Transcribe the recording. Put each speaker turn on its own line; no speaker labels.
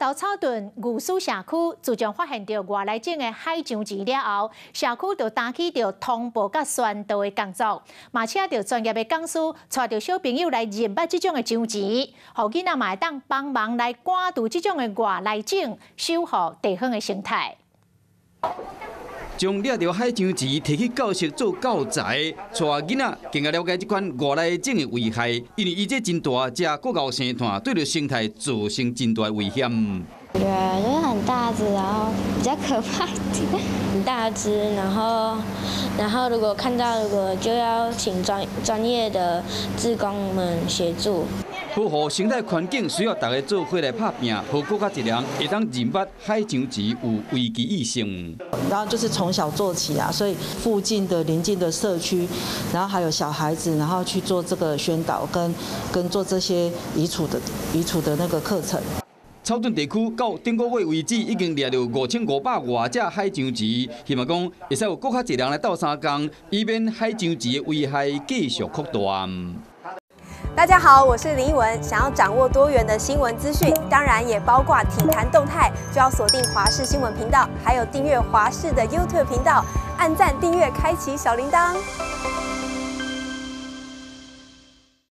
头草屯牛司社區自從發現著外來種的海章蛆了後，社區就擔起著通報佮宣導的工作，嘛請著專業的講師，帶著小朋友來認捌這種的章蛆，予囡仔嘛會當幫忙來趕除這種的外來種，守護地方的生態。
將掠著海章蛆提去教室做教材，帶囡仔更加了解這款外來種的危害，因為伊這真大隻，閣𠢕生炭，對著生態造成真大的危險。
對啊，就是很大隻，然後比較可怕一點。
很大隻，然後如果看到，如果就要請專業的志工們協助。
保護生態環境需要大家做伙來拍拚，予閣較濟人會當認捌海章蛆有危機意識。
然後就是從小做起啊，所以附近的鄰近的社區，然後還有小孩子，然後去做這個宣導跟做這些移除的那個課程。
草屯地區到頂個月為止，已經掠著5500外隻海章蛆，希望講會使有閣較濟人來鬥相共，以免海章蛆的危害繼續擴大。
大家好，我是林奕文。想要掌握多元的新聞資訊，當然也包括體壇動態，就要鎖定華視新聞頻道，還有訂閱華視的 YouTube 頻道，按讚、訂閱、開啟小鈴鐺。